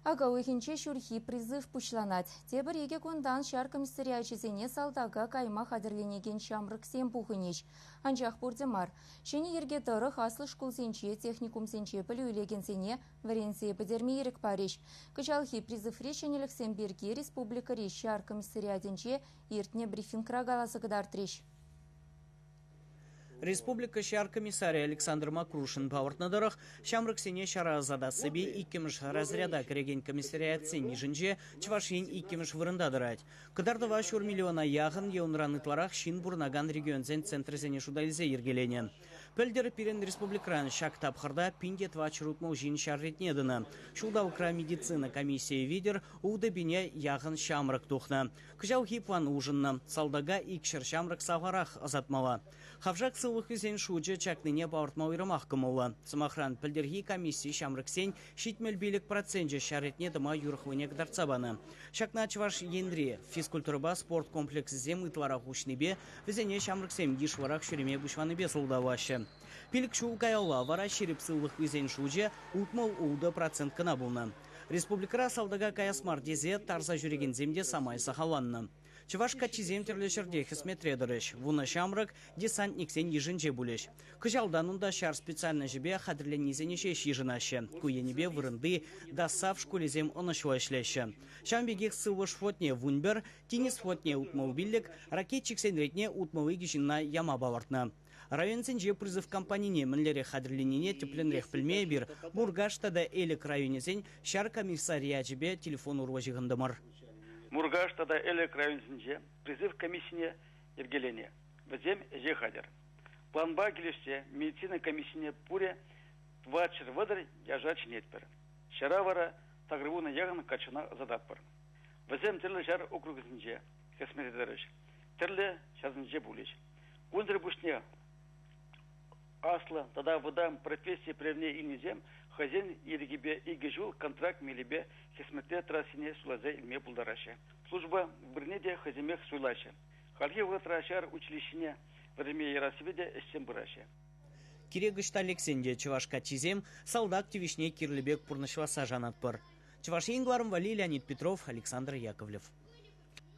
Ака уйӑхӗнче ҫурхи призыв пуҫланать. Тепӗр 2 кунтан ҫар комиссариачӗсене салтака кайма хатӗрленекен ҫамрӑксем пухӑнӗҫ. Анчах пурте мар. Ҫӗнӗ йӗрке тӑрӑх аслӑ шкулсенче, техникумсенче пӗлӳ илекенсене вӗренсе пӗтерме ирӗк парӗҫ. Кӑҫалхи призыври ҫӗнӗлӗхсем пирки республикӑри ҫар комиссариатӗнче иртнӗ брифингра каласа кӑтартрӗҫ. Республика ҫар комиссарӗ Александр Макрушин палӑртнӑ тӑрӑх, ҫамрӑксене ҫара ӑсатассипе иккӗмӗш разряда кӗрекен комиссариатсен йышӗнче Чӑваш Ен иккӗмӗш вырӑнта тӑрать. Кӑтартӑва ҫур миллиона яхӑн е унран ытларах ҫын пурӑнакан регионсен центрӗсене шута илсе йӗркеленӗ. Пӗлтӗр пирӗн республикӑран ҫак тапхӑрта 1460 ҫын ҫар ретне тӑнӑ. Ҫулталӑкра медицина комиссийӗ витӗр 6 пине яхӑн ҫамрӑк тухнӑ. Кӑҫалхи план улшӑннӑ. Салтака 200 ҫамрӑк сахалрах ӑсатмалла. Хавшак сывлӑхлисен шучӗ чакнине палӑртма уйрӑмах кӑмӑллӑ. Сӑмахран, пӗлтӗрхи комисси ҫамрӑксен 75 проценчӗ ҫар ретне тӑма юрӑхлине кӑтартса панӑ. Ҫакна Чӑваш Енри физкультурӑпа спорт комплексӗсем ытларах уҫнипе, вӗсене ҫамрӑксем йышлӑрах ҫӳреме пуҫланипе сӑлтавлаҫҫӗ. 5 ҫул каялла вара ҫирӗп сывлӑхлисен шучӗ 66 процент кӑна пулнӑ. Республикӑра салтака каяс мар тесе тарса ҫӳрекенсем те самай сахалланнӑ. Чӑваш каччисем тӗрлӗ ҫӗрте хӗсметре тӑрӗҫ. 10 ҫамрӑк десантниксен йышӗнче пулӗҫ. Кӑҫалтан унта ҫар специальноҫӗпе хатӗрленнисене ҫеҫ йышӑнаҫҫӗ. Ку енӗпе вырӑнти ДОСААФ шкулӗсем ӑнӑҫлӑ ӗҫлеҫҫӗ. Ҫавӑн пекех сывлӑш флотне 11, тинӗс флотне 65, ракетчиксен ретне 62 ҫынна яма палӑртнӑ. Районсенче призыв кампанине мӗнлерех хатӗрленине тӗплӗнрех пӗлме эпир Муркаш тата Элӗк районӗсен ҫар комиссариачӗпе телефон урлӑ ҫыхӑнтӑмӑр. Муркаш тата Элӗк районӗсенче призыв комиссине йӗркеленӗ. Вӗсем ӗҫе хатӗр. Планпа килӗшсе медицина комиссине пурӗ 430 яша чӗнетпӗр. Ҫара вара 80 яхӑн каччӑна ӑсататпӑр. Вӗсем тӗрлӗ ҫар округӗсенче хӗсмете тӑрӗҫ, тӗрлӗ ҫарсенче пулӗҫ. Кунсӑр пуҫне аслӑ тата вӑтам професси пӗлӗвне илнисем хӑйсен ирӗкӗпе 2 ҫул контракт мелӗпе хӗсметре тӑрассине суйласа илме пултараҫҫӗ. Служба вырӑнне те хӑйсемех суйлаҫҫӗ. Хальхи вӑхӑтра ҫар училищине вӗренме ярассипе те ӗҫсем пыраҫҫӗ. Кирек ӑҫта лексен те чӑваш каччисем салтак тивӗҫне кирлӗ пек пурнӑҫласса шанатпӑр. Чӑваш Ен кӑларӑм валли Леонид Петров, Александр Яковлев.